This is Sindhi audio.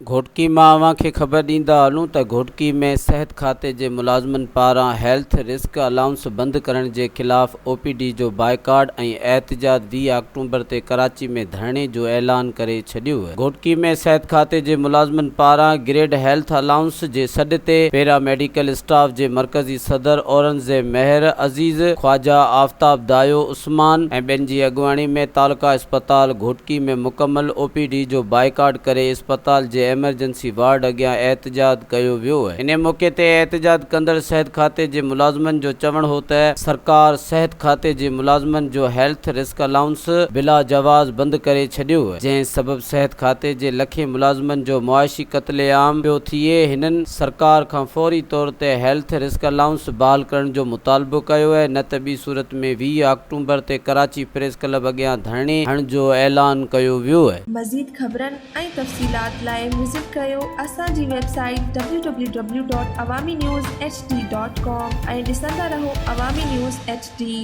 گهوٽڪي مان اوهان کي خبر ڏيندا هلون ته گهوٽڪي ۾ صحت کاتي جي ملازمن پاران هيلٿ رسڪ الائونس بند ڪرڻ جي خلاف او پي ڊي جو بائيڪاٽ ۽ احتجاج 20 آڪٽومبر تي ڪراچي ۾ ڌرڻي جو اعلان ڪري ڇڏيو. گهوٽڪي ۾ صحت کاتي جي ملازمن پاران گريڊ هيلٿ الائونس جي سڏ تي پيرا ميڊيڪل اسٽاف جي مرڪزي صدر اورنگزيب مهر، عزيز خواجه، آفتاب دايو، عثمان ۽ ٻين جي اڳواڻي ۾ تعلقه اسپتال گهوٽڪي ۾ مڪمل او پي ڊي جو بائيڪاٽ ڪري اسپتال جي ايمرجنسي وارڊ اڳيان احتجاج ڪيو ويو. انهي موقعي تي احتجاج ڪندڙ صحت کاتي جي ملازمن جو چوڻ هو ته سرڪار صحت کاتي جي ملازمن جو هيلٿ رسڪ الائونس بلا جواز بند ڪري ڇڏيو جنهن سبب صحت کاتي جي لکين ملازمن جو معاشي قتل عام پيو ٿئي هنن سرڪار کان فوري طور تي هيلٿ رسڪ الائونس بحال ڪرڻ جو مطالبو ڪيو نه ته ٻي صورت ۾ 20 آڪٽومبر تي ڪراچي پريس ڪلب اڳيان ڌرڻي هڻڻ جو اعلان ڪيو ويو. مزيد خبرن ۽ تفصيلات لاء وزٽ ڪريو اسان جي website W W W dot Awami news H D dot com ۽ ڏسندا رهو عوامي نيوز ايڇ ڊي.